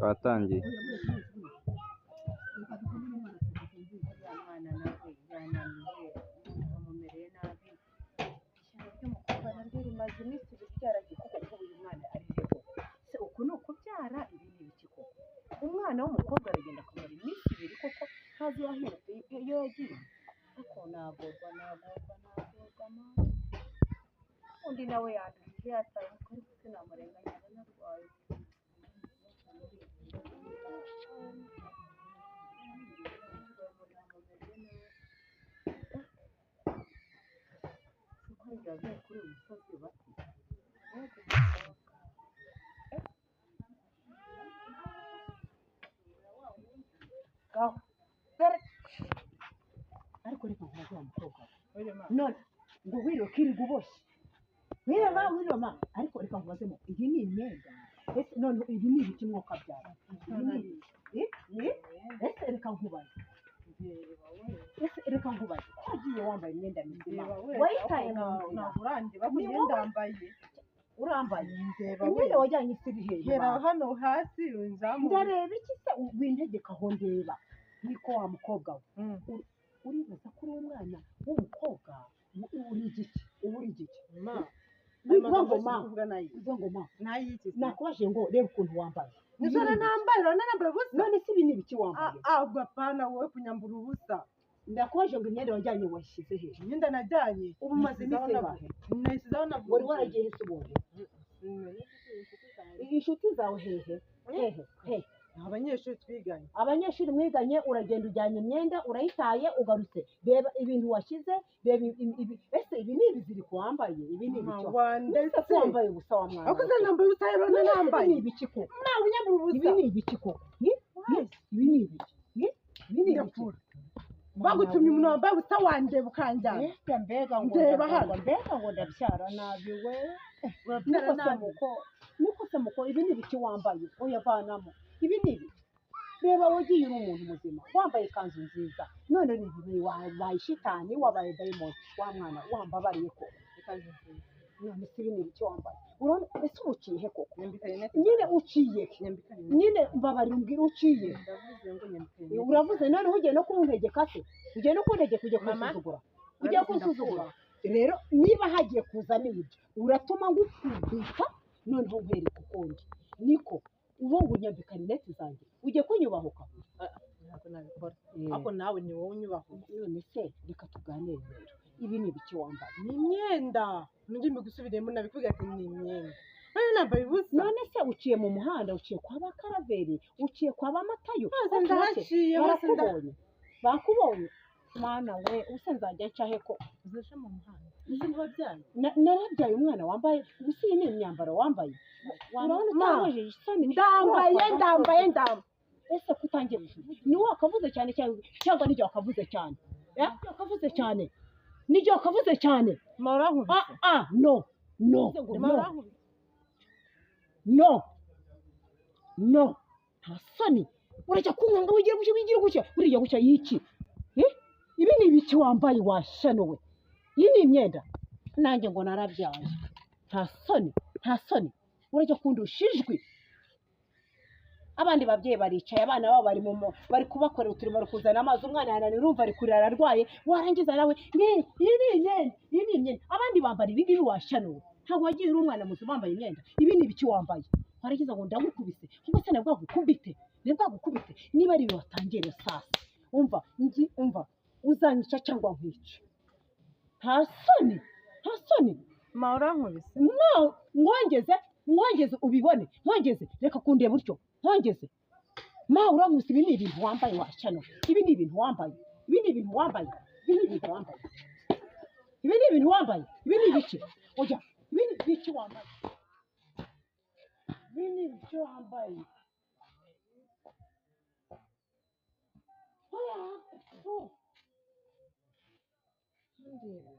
Twatangiye. Umwana nawe yananiwe, bamumereye nabi. Ishyano ry'umukobwa naryo rimaze iminsi ibiri ryaragiye kuko ubu uyu mwana ari he koko? Se uku ni ukubyara, ibi ni ibiki koko? Umwana w'umukobwa aragenda akamara iminsi ibiri koko ntazi iyo yahindutse, iyo yagiye. Ariko nagorwa, nagorwa, nagorwa mama. Undi nawe yanduhije yataye umutwe, ariko sinamurenganya aranarwaye. Kuko yagiye kuri uyu musozi bati gaho dore. Ariko reka nkubaze wa mukobwa we, none ngo wiriwe kirirwa uboshye, wirema wirema, ariko reka nkubazemo, iyi ni imyenda ese? None ibi ni ibiki mwokabyara? Ibi ni ibiki? Ese reka nkubaze, ese reka nkubaze, ko wagiye wambaye imyenda mizima wayitaye mu nzira? Ntabwo urandeba ko Ni njye wowe. Ndambaye. Urambaye. Ndeba imyenda we. Wajyanye isi iri hehe? Hera Bana? Hano hasi unzamuye. Ndareba iki se wintegeka aho ndeba? Niko wa mukobwa we, uribaza ko uri umwana w'umukobwa, uri igiki? Uba uri igiki? Ma. Wivuga ngo ma, Kuvuga nayi. wivuga ngo ma. Nayikize. Nakubajije ngo reba ukuntu wambaye. Nijoro nambaye, urabona nambaye ubusa. None se ibi ni ibiki wambaye? Ah, ubwo apana wowe kunyambura ubusa. Ndakubajije ngo imyenda wajyanye wayishyize hehe? Imyenda najyanye. Ubu umaze iminsi ingahe? Nayisizeho na. Wari waragiye he se ubundi? Inshuti zawe hehe, hehe, hehe? Abanyeshuri twiganye. Abanyeshuri mwiganye, uragenda ujyanye imyenda urayitaye, ugarutse, reba ibintu washyize, reba ibi. Ese ibi ni ibiziriko wambaye? Ibi ni ibiki? Wandetse. Ese ko wambaye ubusa wa mwana Ariko we? se nambaye ubusa rero? None se ibi Nambaye. ni ibiki koko? Nawe unyambura ubusa. Ibi ni ibiki koko? Ibi ni ibiki? Ibi ni ibiki? Ndapfura. Bagutumye umuntu wambaye ubusa, wandeba ukanjyana. Mbega, mbega ngo Ndeba hano. Mbega ngo ndabyara nabi we! Urabyara Niko se nabi. muko, niko se muko, ibi ni ibiki wambaye? Oya, vanamo. Ibi ni ibiki? Reba, wagiye uri umuntu muzima wambaye ikanzu nziza, none ni ibi. Wabaye shitani, wabaye dayimoni wa mwana, wambabariye ko. None se ibi ni ibiki wambaye? Urabona ese uba uciye he koko? Nyambika rinete. Nyine uciye he? Nyambika rinete. Nyine mbabarira umbwire, uciye he? Ndavuze ngo nyambika rinete. Uravuze, noneho ugiye no kuntegeka se? Ugiye no kuntegeka, ugiye Mama, kunsuzugura, ugiye urabizi. kunsuzugura. Rero niba hagiye kuzamo ibyo, uratuma ngukubita noneho nkwereka ukundi. Niko ubu ngo unyambika rinete zanjye, ugiye kunyubahuka? Ntabwo nabikora. Ariko nawe ni wowe unyubaho. None se reka tuganire rero, ibi ni ibiki wambaye? Ni imyenda. Nujye mbigusubiremo, nabikubwira ati ni imyenda. None nambaye ubusa. None se uciye mu muhanda, uciye kwa ba Karaveri, uciye kwa ba Matayo? Hose Hose. Ndahaciye hose nda. Barakubonye, bakubonye. Mwana we, ubuse nzajya nca he ko? Uzaca mu muhanda. Uzi ntiwabyaye. Narabyaye umwana wambaye ubusa? Iyi ni imyambaro wambaye? Urabona Ma. utahojeje isoni? Ndambaye, ndambaye, ndambaye. Ese ko utangiye, ni wowe wakavuze cyane cyane, cyangwa nijye wakavuze cyane? Eh? Wakavuze cyane, nijye wakavuze cyane. Ma, urankubise. Ah ah, no, no. Ma, No. urankubise. No, no, nta soni, urajya kunkanga, wigira gutya, wigira gutya, uriya gutya yiki? Eh? Ibi ni ibiki wambaye washano we? Iyi ni imyenda? Nanjye ngo narabyaye. Nta soni, nta soni, urajya kundusha ijwi. Abandi babyeyi baricaye, abana babo bari mu bari kubakorera uturimo, bari kuzana amazi, umwana yananiwe, urumva ari kurira, ararwaye, warangiza nawe iyi ni imyenda, iyi ni imyenda. Abandi bambara ibi ngibi washano? Ntabwo wagiye uri umwana muzima wambaye imyenda. Ibi ni ibiki wambaye? Warangiza ngo ndagukubise. Ubwo se nabwo gukubite, nabwo gukubite? Niba ari ibi watangiye rero, sasa umva, ngi umva, uzanyica cyangwa nkwice. Nta soni, nta soni. Ma, urankubise. No, mwongeze, mwongeze ubibone, mwongeze. Reka kundeba utyo, mwongeze. Ma, urankubise. Ibi ni ibintu wambaye washano? Ibi ni ibintu wambaye? Ibi ni ibintu wambaye? Ibi ni ibintu wambaye? Ibi ni ibintu wambaye? Ibi ni ibiki? Oya, ibi ni ibiki wambaye? Ibi ni ibiki wambaye? Oya, fu. Ndeba.